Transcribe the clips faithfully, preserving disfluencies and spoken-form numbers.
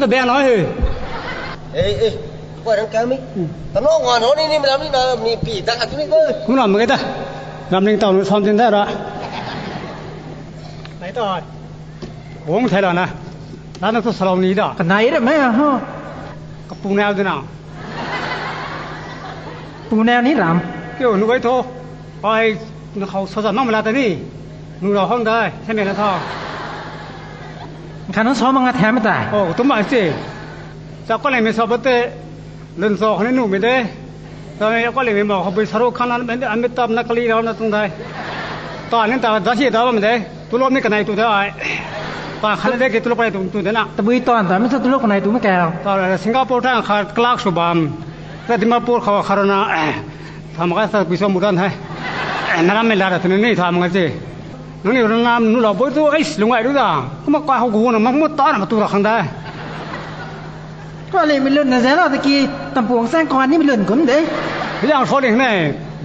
Ta bang nai he. Eh, eh. Koi rang kami. Tano ngan ho ni ni lam ni na mi pi ta ka tu ni ko. Kum lam ke ta. Lam ning tau nu som tin da ra. Nai ta. Wong thai la na. Lana tu salou ni da. Kanai ra me ho. Kapu nau de na. Pu nau ni ram. Kiu nu bai tho. Ai, na khou sa zan mak mala ta ni. Nu rau hong dai, thai me na tho. Khan nang sa mak nga thai me tai. Oh, tu mai si. Sa ko le me sa bate. Lun sa khou ni nu me de. Sa me ko le me ma khou bui saru khan na me de, Amitabh na kali rau na tung dai. Ta ni ta da si da ba me de. Tulop ni kanei tu da ai. Ta khan de ki tulop kanei tu tu de na. Tabui taanv ta mi sa tulop kanei tu me kau. Ta Singapore ta kha clerk sw bam. Ta Dimapur khou kha rui na, eh, tha mak ka sa pui sa mu dan hai. Eh, na ram me la ra tu ni tha mak ka si. Nang ni rui na nu lau boi tu, ai, lung ai ru da. Kumna kai hou gu na mak mu ta na ma tu ra khang da. Kali mi lun na zan na ta ki, tampuang sang kwan ni mi lun kum de. Yang sorry ne.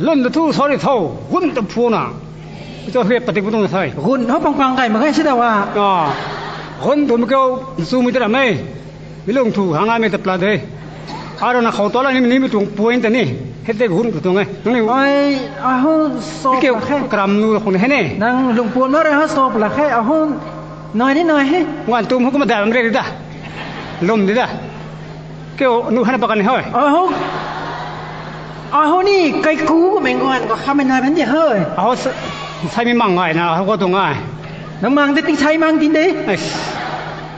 Lun da thu sorry tho. Hun ta phu na. Cho hep patik bu tung sai. Gun ho pang pang kai ma kai si da wa. Ah. Gun tu mi kau su mi ta ra mei. Mi lung thu hang a mi ta pla de. Aro na khou to la ni mi tuang point ta ni. Hep de gun tu tuang e. Nang ni. Ai, a ho so. Keu kram nu khou ni he ne. Nang lung puan na re ho so pla khe a ho. Nai ni nai he. Ngan tu mu kumna da lam re da. Lum di da. Keu nu hana pakan ni hoi. Aho. Aho ni kai ku ko meng ko han ko kha me nai ban di hoi. Aho sai mi mang ngai na ho ko tu ngai. Nang mang de ting sai mang tin de. Ai.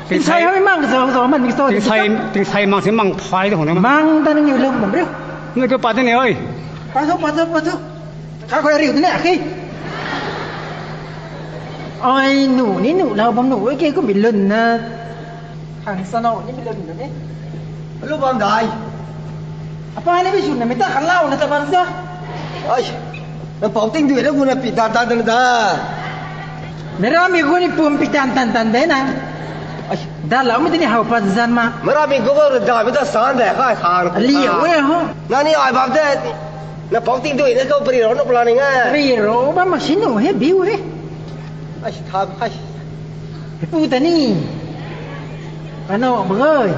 Ting sai hoi mang zo zo man ni to. Ting sai, ting sai mang si mang phai de ho na. Mang ta nang yu lum bam riu. Ni ko pa de ni oi. Pa tho, pa tho, pa tho. Kha ko riu de ne akhi. Ai nu ni nu lau bam nu ke ko mi lun na. Khang sa no ni mi lun ni. Lu bam dai. Apa ni bi sun na mi ta khan lau na ta bam sa. Ai. Na pau ting dui na gu na pi ta ta ta ta. Na ra mi gu ni pum pi tan tan tan de na. Ai. Da lau mi ti ni hau pa zan ma. Mara mi gu gu da mi ta san de khai khang. Ali we ho. Na ni ai bam de. Na pau ting dui na ko pri ro na pla ni nga. Pri ro ba ma sin no he biu he. Ai, tham, ai. Pu ta ni. Ano, bang oi.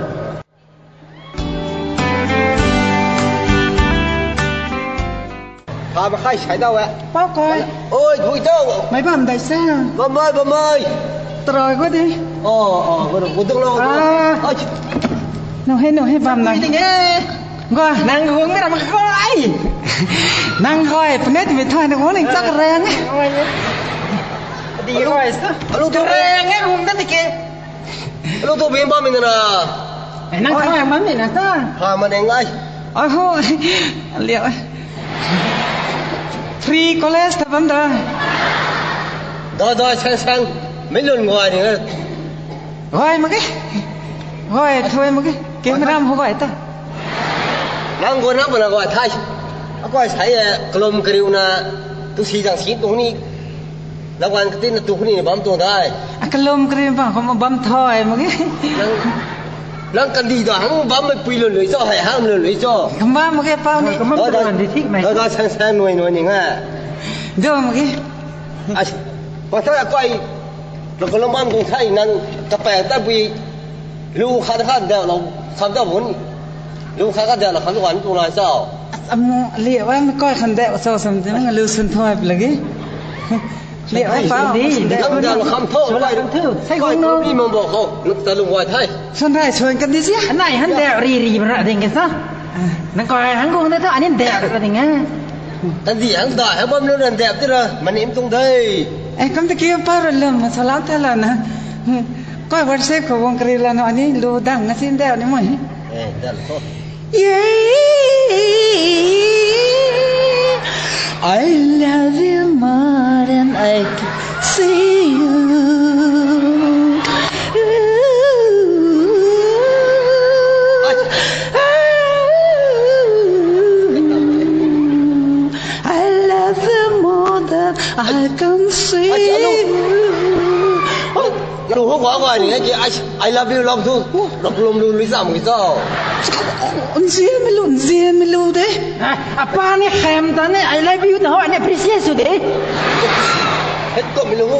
Tham khai sai da we. Pau koi. Oi, bui tau. Mai bam dai sa. Bam mai, bam mai. Trai ko di. Oh, oh, ko ko dong lo. Ah. Ai. No he, no he, bam na. Ni nge. Gua, nang hung mi ram khoi. Nang khoi, pnet mi thoi nang hung ning chak reng. Di khoi sa. Alu tu reng e hung ta tike. Alu tu bim bam mi na. Eh, nang khoi bam mi na ta. Ha ma neng ai. Ai ho. Liu. Free college ta bam da. Da da sang sang. Mi lun ngoi ni. Hoi mak ge. Hoi, thoi mak ge. Ken ram ho bai ta. Nang go na bana go thai. Akoi sai, eh, kalum kariu na tu si jang si tu ni. Lawan katin na tu ni bam tu dai. A kalum kariu bam ko bam thoi mak ge. Nang, nang kan di da hang bam mai pui lun lui cho, hai hang lun lui cho. Kam bam mak ge pau ni. Kam bam da di thik mai. Da da sang sang noi noi ni nga. Do mak ge. Ai, pathai akai, lo ko lo man kung thai nang, kapaeng ta bui, lu khat khat da lo, khat da bun, lu khat khat da lo, khat da bun tu lai sao. Amu, liu ai, mi koi khan da, sao sam te, nang lu sun thoi lagi. Liu ai, pa, di, da lo, da lo, kham tho, sai koi, koi, no. Bi mang bo ko, nuk ta lu wai thai. Sun thai, sun kan di si. Nai han da, ri, ri, ra, ding ke sa. Nang koi hang kung da tho, anin da, ra, ding, eh. Tan di hang da, hang bam lu nan dep ti ra, manim tung dei. Eh, kam ta kiu pa ra lum, ma salam ta la na. Koi WhatsApp khou wang kari la na, ani lu dang nga sin dep ni mo. Eh, dep ko. Yeah, I love you more than I can say you. I love you more than I can say you. Lu ho gua gua ni ki, I, I love you, love too. Love lum lu lu zam ki cho. Nzian mi lu, nzian mi lu de. Apa ni khem ta ni, I love you na ho, ni appreciate sw de. Hei ko mi lu ho.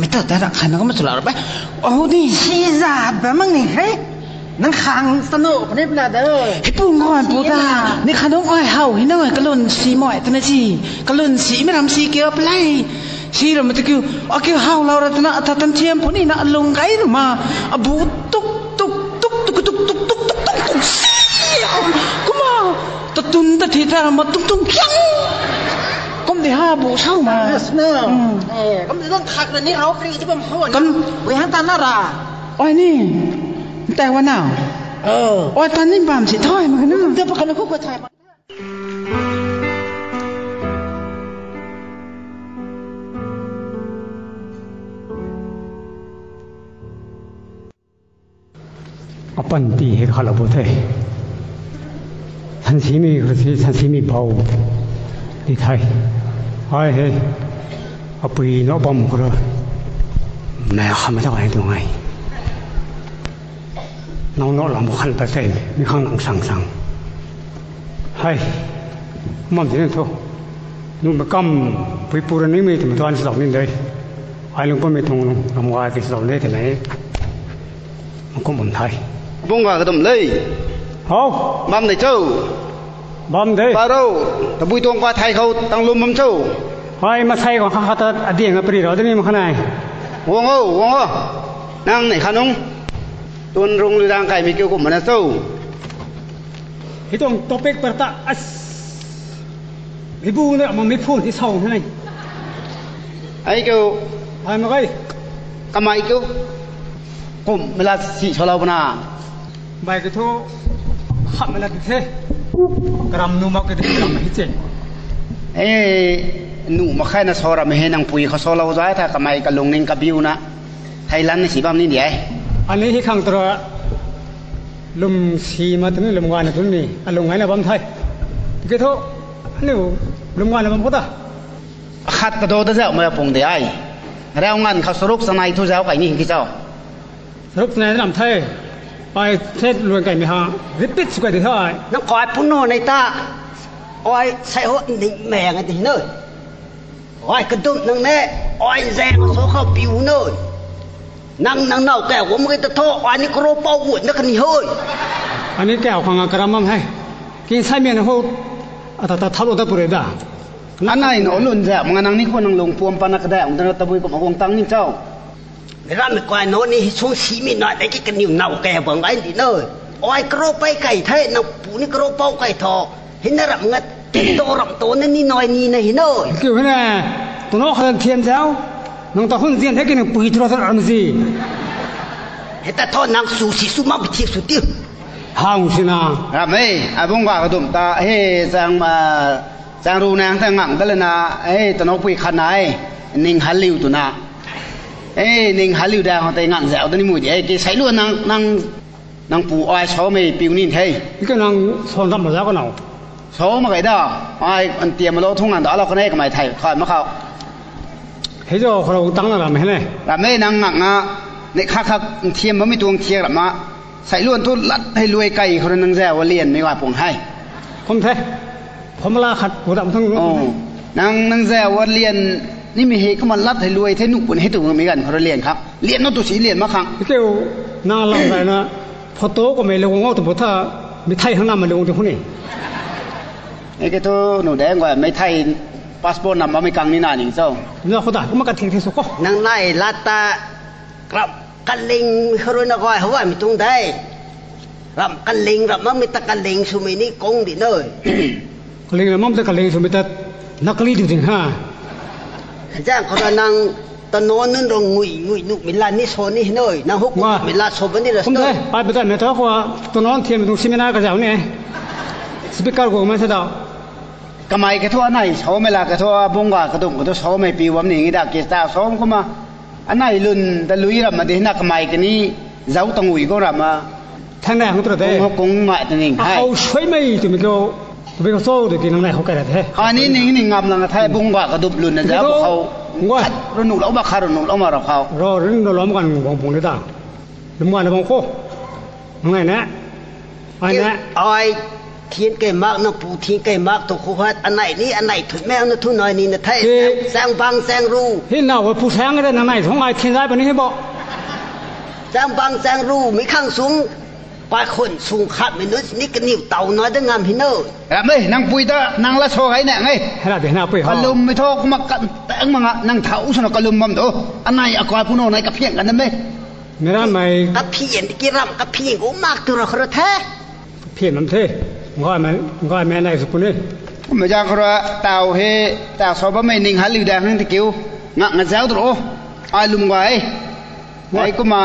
Mi ta ta rak khan na kumna chula ra bai. Ahu di. Si za ba mang ni he. Nang khang tanu puni pla da. Hei pung khan pu ta. Ni khan nung ai hau hi nang ai kalun si moi tana si. Kalun si mi ram si kiu play. Si ram tu kiu. A kiu hau lau ra tana ata tan thiam puni na alung kai ma. Abu tuk tuk tuk tuk tuk tuk tuk tuk tuk si. Kumna. Ta tun ta thi ta ma tuk tuk kyang. Kum di ha bu sau ma. Yes, no. Mm. Eh, kum di dang khak na ni rau kri ti bam ho na. Kum. Wei hang ta na ra. Oi ni. Tai wa na. Oh. Oi ta ni bam si thoi ma na. Da pa kan ko ko thai ma. Apan ti hei khat la bo the. Sansimi khat si, sansimi bau. Ti thai. Ai he. Apui no bam khou ra. Mei kham ta ai tu ngai. Nau no lam khan ta the. Mi khang nang sang sang. Hai. Mam ti thu. Nu ma kam. Pui pura ni mi tu ma tuan sa ni dei. Ai lung pa mi thung lung. Lam ga ti sa ni te nai. Kum bam thai. Bung ga kadum lei. Hau. Bam nei cho. Bam de. Paro. Tabui tuang pa thai khou tang lum bam cho. Hai, masai khou kha kha ta adiang a pri ro de mi ma khanai. Wang o, wang o. Nang nei khanung. Tun rung lu dang kai mi kiu kum mana cho. Hei tuang topic par ta as. Hei bu na ma mi phun ti sau na nei. Ai kiu. Ai ma kai. Kamai kiu. Kum mela si so lau bana. Bai ke thu, khat mei la ti the. Karam nu mak ke di karam hi che. Eh, nu mak khai na so ram he nang pui khou so lau zai tha kamei kalung ning kabiu na. Thailand na si bam ni di ai. Ani hi khang tura lum si ma tuni lum ngai na tuni. Alung ngai na bam thai. Ke thu, ani lum ngai na bam ko ta. Khat kado ta zau ma pung di ai. Rau ngan khou saruk sanai thu zau kai ni ki chau. Ruk nai lam the. Ai the luan kai mi ha. Repeat sw kai di the ai. Nang kai pun no nei ta. Ai sai ho ning meng di no. Ai kadum nang ne. Ai zeng so khou piu no. Nang nang nau kai wom kai ta tho. Ai ni kro pau bu na kani hoi. Ani kai khang karam mam hai. Kin sai mi na ho. Ata ta thalo ta pure da. Anai no lun za manga nang ni khou nang lung puam pa na kadai ong ta na tabui kum agong tang ni chau. Mei ram mei kuai no ni hi sung si mi na de ki kaniw nau kai bang ai di no. Oi kro pai kai the, nang pu ni kro pau kai tho. Hi na ram ngat, to ram to na ni noi ni na hi no. Kiu hi na, tu no khan thiam zau. Nang ta hun zian the ki nang pui tu ra ram si. He ta tho nang su si su ma bu thiam su tiu. Hang si na. Ram e, abung ga kadum ta, he, zang ma, Chang ru nang ta ngang ta le na, eh, tanau pui khat na, eh, ning hal liu tu na. Eh, ning hal liu da, hou tei ngang zau ta ni mui di, eh, ki sai lu nang, nang, nang pu ai so mei piu ni the. Ki nang son dam ma zau ka nau. So ma kai da, ai, an tiam ma lo thung ngang da lo ka ne, kamei thai, khai ma khau. Hei zo, khou tang na ram he ne. Ram he nang ngang na, ne khak khak, thiam ma mi tuang thiak ram ma. Sai luan thu lat hei luai kai khou nang zau a lian mei wa pung hai. Kum the. Formula khat pu dam thang. Oh. Nang, nang zau a lian ni mi hei kumna lat hei luai the nu pun hei tu mi ganv khou lian khang. Lian no tu si lian ma khang. Kiu, nang lam kai na photo khou mei lou ngau tu pu tha, mi thai hang nam mei lou tu hu ni. E ke tu nu deng gua mei thai passport nam ma mei kang ni na ning cho. Na khou ta, kumna ka thing thing su ko. Nang nai lat ta Ram kaling khou rui na gay hou mi tuang de. Ram kaling ram mam mi ta kaling swmei ni kung di no. Kaling ram mam ta kaling swmei ta nakali tu ding ha. Zang khou ta nang ta no nun rong ngui ngui nu mi la ni so ni hi no. Nang huk mi la so ba ni ra sto. Kum de, ai bata me ta khou ta no thiam tu seminar ka zau ni. Speaker khou ma sa da. Kamei ka thu anai so mei la ka thu bung ga ka dum ka thu so mei pi wam ni ngi da ki ta so kumna. Anai lun ta lui ram ma di na kamei kani zau tangui ko ram ma. Thang nai hang tu ra de. Kung ho kung ma ta ning hai. Hau sui mei tu mi ko. Tu bi ko so de ki nang nai ho kai ra de. Ani ning ning ngam lang thai bung ga ka dup lun na zau ko. Ngwa. Ru nu lau ma kha ru nu lau ma ra khau. Ro ru nu lau ma kan bong bong de da. Lum ma na bong ko. Nang nai na. Ai na. Ai. Thian kei mak na pu thian kei mak tu khou hat anei ni anei thuimei na thu nai ni na the. He. Chang bang chang ru. He na wa pu sang da na nai thong ai thian zai pa ni he bo. Chang bang chang ru mi khang sung pa khun sung khat mi nu ni kaniw tau na da ngam hi no. Ram e, nang pui ta nang la so gai na ngai. Hera de na pui ho. Kalum mi tho kuma kan tang manga nang thau suna kalum bam do. Anei akai pu no nai kaphiang kan me. Mera mai. Kaphiang ki ram kaphiang ko mak tu ra khra the. Phian nam the. Ngai mai, ngai mai nai su puni. Kumna jang khou rui tau he, tau sa bammei ning hal liu da hang te kiu. Ngak nga zau tro. Ai lum ngai. Wai. Ai kumna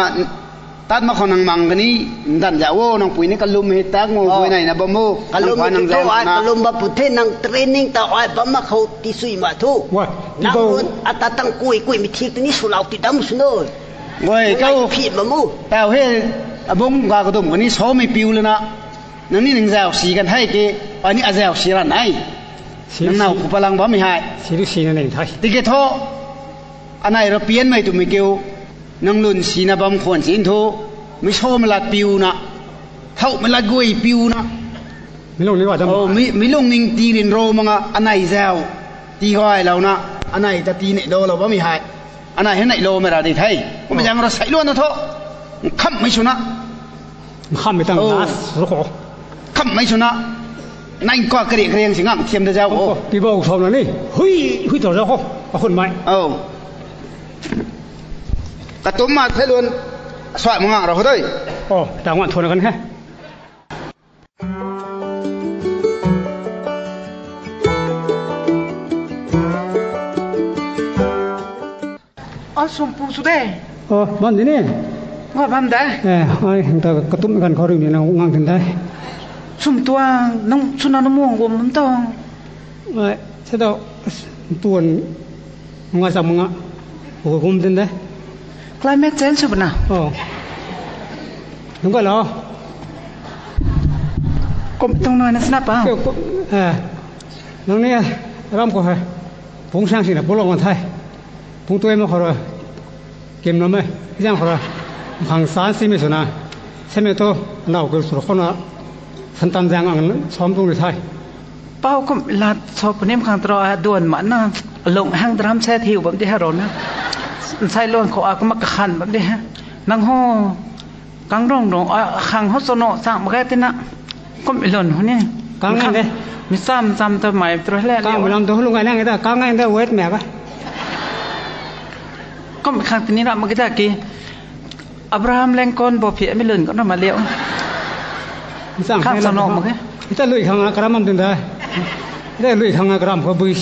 tat ma khou nang mang kani, ndan zau o, nang pui ni kalum he tak mo, oh, pui nai na bam o. Kalum nang pui nang zau ai, na. Kalum ba pu the nang training ta ai bam ma khou ti sui ma thu. Wai. Nang ti bo. Run ata tang kui kui mi thik ni su lau ti dam su no. Wai, kau. Phi ma mu. Tau he, abung ga kadum kani so mi piu lana. Nang ni nang zau si kan hai ke, ani a zau si ran ai. Si, nang nau si. Kupalang bam mi hai. Si lu si na neng thai. Tiki tho, anei ra pian mai tu mi kiu, nang lun si na bam khwan si thu, mi so mi lat piu na, thau mi lat gui piu na. Mi lung ni wa dam. Oh, mi, mi lung ning ti rin ro manga, anei zau, ti goi lau na, anei ta ti nei do lau bam mi hai. Anei he nei lo mei ra di the. Kum jang ra sai lo na tho. Kham mai suna. Kham mai tang. Oh. Nas ro ko. Kham mai suna. Nai ko kari kari si ngam thiam da zau ko. Ti bo thom na ni. Hui, hui to zau ko. A khun mai. Oh. Katum ma thai lun. Swai manga ra ho doi. Oh, ta ngwan thon kan he. O, sumpu su de. O, bam di ni. Ngoi bam de. Eh, ai, hang ta katum kan khou ring ni nang ngang tin de. Sum tuang, nang suna na muang gum bam tong. Ai, se dau, tuan, ngai sa manga. Ko gum tin de. Climate change sw bana. O. Nung ka lo. Kum tung nai na sna pa. Kyo, kum, eh. Nang ni, ram ko hai. Pung sang si na, pulong kan thai. Pung tuai ma khora. Kim na mai. Jang khora. Khang san si mi suna. Se mi to, nau kyo sura khona. San tan jang ang som tung ni thai. Pau kum lat so punim khang tro a duan ma na lung hang dram se thiu bam di ha ro na. Sai luan khou a kum ka khan bam di ha. Nang ho kang rong rong a khang ho so no chang ma ga ti na. Kum ilon ho ni. Kang ngai de. Mi cham cham ta mai tro le. Kang mi lam to lung ngai nang da kang ngai da wet me ga. Kum khang ti ni na ma ga da ki. Abraham Lincoln bo phi mi lun ko na ma liu. Sang khang sa no ma ke. Ita lui khang a karam am dun da. Ita lui khang a karam ko bui.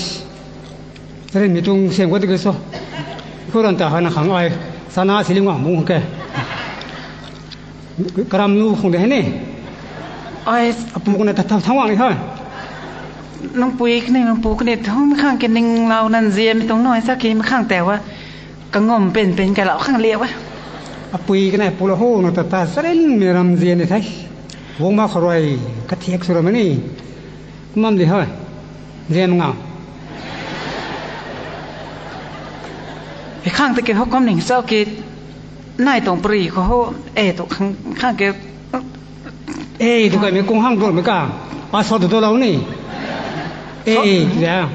Rin mi tung sem ko ti ke so. Ko ran ta hana khang ai. Sana silim ngam mung ke. Karam nu khong de ni. Ai apu ko na ta thang wang ni ha. Nang pui kani nang pu kani thong khang ke ning lau nan zia mi tung noi sa ki mi khang te wa. Kangum pen pen ka lau khang liu e. Apui kanei pu la ho na ta ta sarin mi ram zian ni thai. Wong ma khoroi ka thiak sura mani. Mam di hoi. Zian ngam. He khang ta ke ho kom ning chau ki nai tong pri ko ho e tu khang khang ke E, tu kai mi kung hang dor mi ka. A so tu to lau ni. E, ya.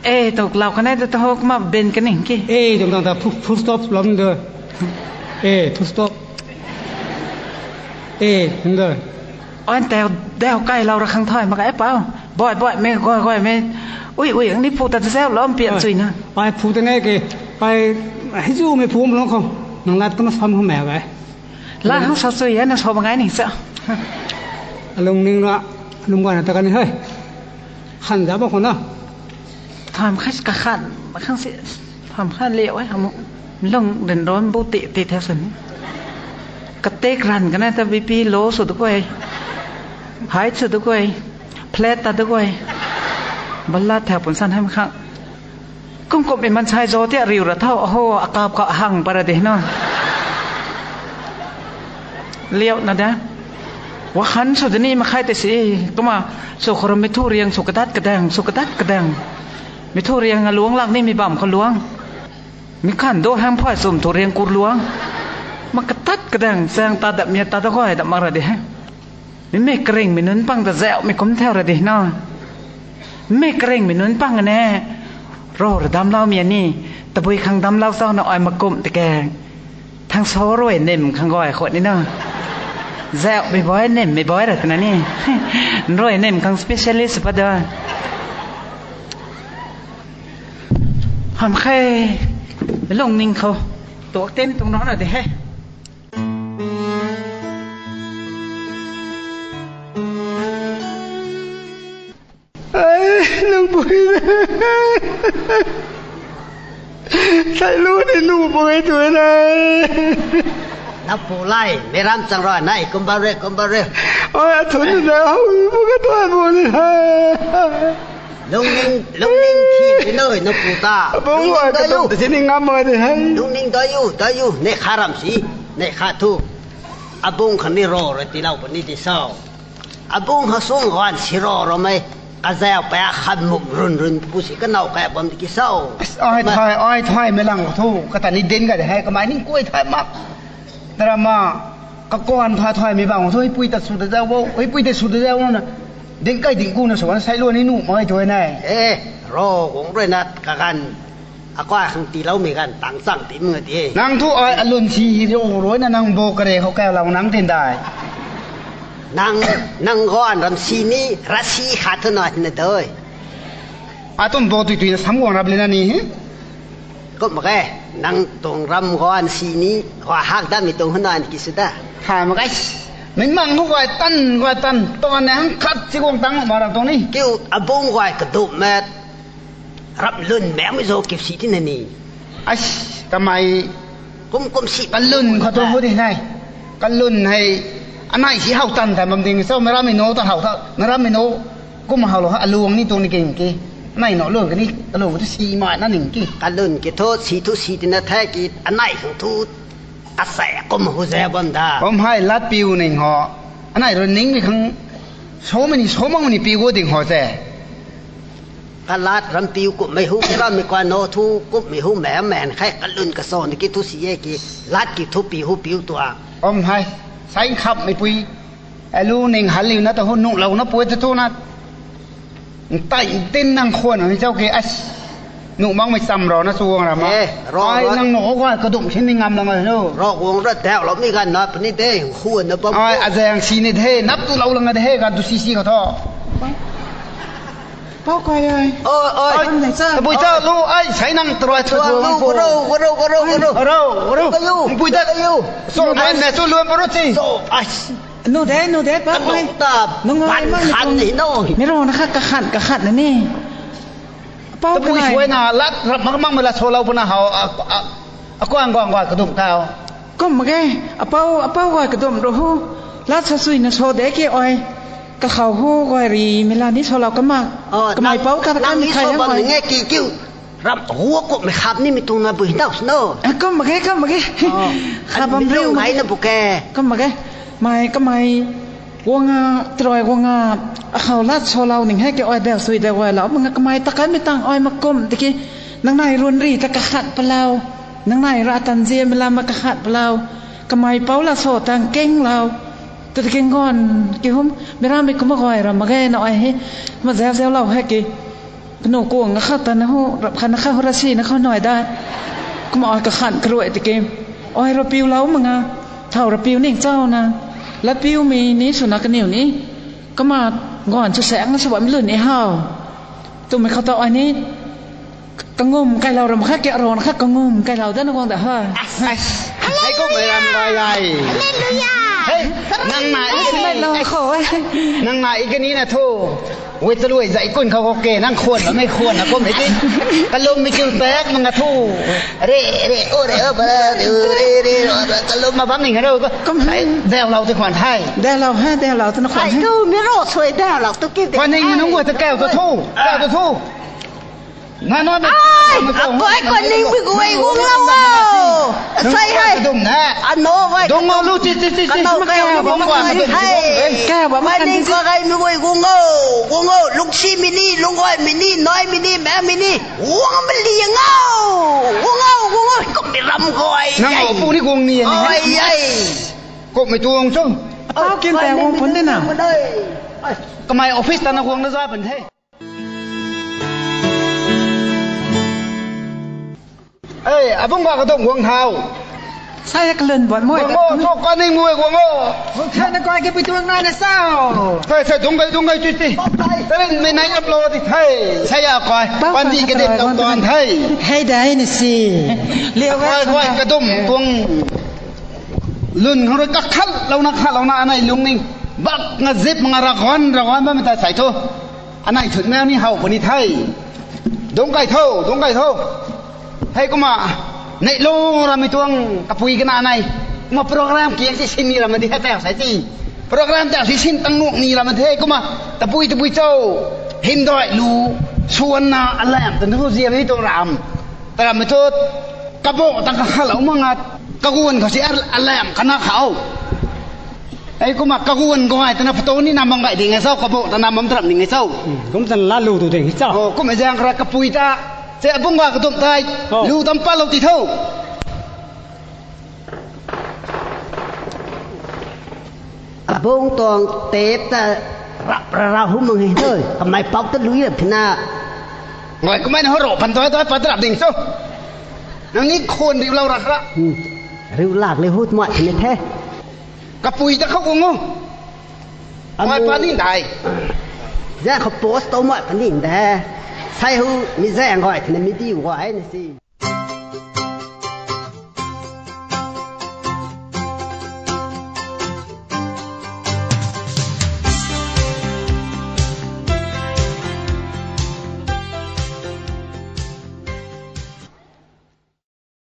E, tu lau kanei tu to hok ma ben kaning ki. E, tu tang ta full, full stop lau ni do. E, full stop. E, ni do. An teu deu kai lau ra khang thoi ma kai pau. Boi boi me goi goi me. Ui ui ang ni phu ta zeu lau pian chui na. Ai phu ta ne ke. Ai, hei zu me phu ma long khou. Nang lat ka ma sam ho me ga. La hang sa sui ya na so bangai ni sa. Alung ning ra, alung gana ta kan hei. Han za ba khona. Tham khai ka khan, khang si. Tham khan le oi hamu. Lung den ron bu ti ti the sun. Ka tek ran kana ta B P low su du koi. High su du koi. Flat ta du koi. Bala tha pun san ham khang. Kum kum in mansei zo tia riu ra thau, aho, akap ka hang para de no. Liau na da. Wa han su de ni ma khai te si, kuma, su khoro mi thu riang, su kadat kadang, su kadat kadang. Mi thu riang a luang lak ni mi bam kha luang. Mi khan do hang phai sum thu riang kur luang. Ma kadat kadang, sang ta dap mi ta da goi da ma ra de he. Mei karingmei nunc pang ta zauhmei kum thau ra di na. Mei karingmei nunc pang ne. Ro ra damlou mei ni. Tabui khang damlou sau na ai makum tike. Thang so rui nim khang gay khou ni na. Zauhmei boi nimmei boi ra twna ni. Rui nim khang specialist pa da. Ham khe. Lungning khou. Tuak ten tung na na de he. Ai, nang pui. Sai lu ni nu pui tu na. Na pu lai, mei ram chang rui nai, kumba re, kumba re. Ai, a thun na, hau, bu ka tuan bu ni hai. Lungning, lungning thi di noi, na pu ta. Abung ai ka tu, si ni ngam ai di hai. Lungning dai u, dai u, ne kha ram si, ne kha thu. Abung khan ni ro, ro ti lau pa ni ti sau. Abung ha sung gan si ro ro mei. Kazau pa khan muk run run pu si ka nau kai bam di ki sau. Ai thai, ai thai mei lang thu, ka ta ni din ka de hai, kamai ni kui thai mak. Drama, ka kuan thai thai mei bang thu, hei pui ta su da zau bo, hei pui ta su da zau na. Ding kai ding ku na su, sai lu ni nu mai tu nai. Eh, ro, gong rui na, ka gan. Akai khang tiiloumei ganv tang chang ti mung a ti e. Nang thu ai alun si hi ro rui na nang bo kare khou kau lau nang tin dai. Nang, nang guan ram si ni, ra si khat thu na hin na doi. Atum bo tui tui na sam guang rap le na ni hi. Kum mak ge, nang tuang ram guan si ni, gua hak dat mi tuang hun na ni ki su da. Tha mak ge. Mei mang hu guay tan, guay tan, tuang ne hang khat si guang tang ma ram tuang ni. Kiu abung guay kadum met. Rap lun mei mei zo kip si ti na ni. Ai, kamei. Kum kum si. Kalun khou tu hu di nai. Kalun hei. Anai si hau tan thai bam ding. So, mei ram mei no ta hau ta. Mei ram mei no. Kum hau lo ha, aluang ni tuang ni king ki. Anai no luang ka ni. Aluang tu si mai na ning ki. Kalun ki thu, si thu si ti na the ki. Anai khang thu. Asai kum hu ze bam da. Bam hai lat piu ning ho. Anai ro ning mi khang. So many, so many piu go ding ho ze. Kalat ram piu kumhmei hu, ram mei kua no thu, kumhmei hu mei men khai kalun kason ki thu si e ki, lat ki thu piu hu piu tua. Om hai, sai khap mei pui, alu ning hal liu na ta hu, nuh lou na pui ta thu na. Tai tin nang khwan ang chau ki, as, nuh mang mei cham ro na chuang ram a. Eh, ro, ai, ro. Nang no guay kadum sin ni ngam lang ai no. Ro guang ra dau lou mi gan na puni de, khwan na bam. Ai, a zang si ni de, nap tu lou lang de, gan tu si si ka tho. Pau kai ai. Oi, oi. Pau nai cha. Tabui cha lu, ai, sai nang troi cha. Lu, lu, garo, garo, garo, garo. Garo, garo. Kayu. Pui ta. Kayu. So, ai, na tu luan paro ti. So, ai. Nu de, nu de, pau kai. Ta. Nung ai, ban mang khan ni no. Mei ro na kha kakhan, kakhan na ni. Pau kai. Tabui suai na, lat, rap mak mang mei lat so lou puna hau, a, a, a, kuang, kuang, kuang, kadum kau. Kum mak ge, apou, apou guay kadum ru hu. Lat sa sui na so de ke oi. Kakhou hu guay ri mei la ni so lau kamak. Oh, kamei nang, pou ka nang ni khai so bam ni nge ki kiu. Rap hu kummei khap ni mi tung na bui dau sno. Eh, kum mak ge, kum mak ge. Oh. Khap bam riu ngai na bu ke. Kum mak ge. Mai kamei guang a, troi guang a, akhou lat so lau ning he ke oi dau sui dau guay lau. Mak nga kamei ta kai mi tang oi mak kum tiki. Nang nai run ri ta kakhat palau. Nang nai ra tan zia mei lam ma kakhat palau. Kamei pou la so tang keng lau. Tu ta keng gon ki hum, mei ram mei kumna guay ram mak ge na ai he. Ma zau zau lau he ki. Kanu kuang nga khat ta na hu, rap khat na khat hu ra si na khat nai da. Kumna ai kakhat karuai ti ki. Ai ra piu lau ma nga. Thau ra piu ning chau na. La piu mi ni su na kaniu ni. Kama guan chu sek na sa bam lun ni hau. Tumei khou ta ai ni. Kangum kai lau ram khat ke ron khat kangum kai lau da na guang da ha. Ai, ai kum mei ram guay ai. Hallelujah. Hey, nang na i kani. Nang na i kani na thu. Wei ta lui zai kun khou ke nang khwan na mei khwan na kum hei ti. Kalum mi kiu pek nang a thu. Re, re, o re, o ba, re, re, re, o ba, kalum ma bam ning haro ko. Kum hai. Dau lau ti khwan hai. Dau lau ha, dau lau ti na khwan hai. Tu mei ro sui dau lau tu ki de. Khwan ning nung wei ta kau ta thu. Kau ta thu. Nano na. Ai, akoi ko ning mi guay guang lau o. Sai hai. Dum na. Ano guay. Dong lu ti ti ti. Kano kai guang guang hai. Kai ba ma ning ko kai mi guay guang o. Guang o. Lungsi mi ni, lungguay mi ni, noi mi ni, mei mi ni. Guang ma liang o. Guang o, guang o. Kum mi ram guay. Nang o pu ni guang ni. Ai ai. Kum mi tuang chu. Apau kin tei guang pun de na. Kamei office ta na guang na za pun the. Ei, abung ba kadum guang thau. Sai kalun bot moi. Guang o, so kaning mui guang o. Guang thau na koi ke pui tuang na na sao. Sai, sai, dung gai, dung gai, tui, tui. Sai, mei nai ap lo di thei. Sai ya koi. Pandi ka din lo tuan thei. Hei dai ni si. Liu koi, koi, kadum tuang. Lun hang rui kakhat lo na, khat lo na anei lungning. Bak nga zip nga ragon, ragon ba mei ta sai thu. Anei thut na ni hau puni thei. Dungc kai tho, dungc kai tho. Hei kumna, neihlu ramei tuang kapui kana nai. Kumna program kiang si sin ni ram di hei tau sai ti. Program tau si sin tang nuang ni ram the kumna. Tapui tapui cho. Hymdaih lu. Suan na alam tan thu ziam ni tuang ram. Taram thu. Kabo tang kakhat lo ma ngat. Kaguan khou si alam kana khou. Ei kumna kaguan guay tana photo ni nam bam gay ding e cho, kabo ta nam bam taram ding e cho. Kum tan la lu tu ding e cho. O, kumna zang kara kapui ta. Se abung ga kadum tai. O. Lu tam pa lo ti tho. Abung tuang tep ta rap ra ra hu mang e thoi. Kamei pau ta lui rap thina. Ngoi kumna ho ro pan toi toi pa taram ding cho. Nang ni khon riu lau ra kara. Hmm. Riu lak le hut moi thina the. Kapui ta khou kung o. Anu. Moi pa ni dai. Zang khou post to moi pa ni de. Sai hu mi zang goi thina mi diu goi ni si.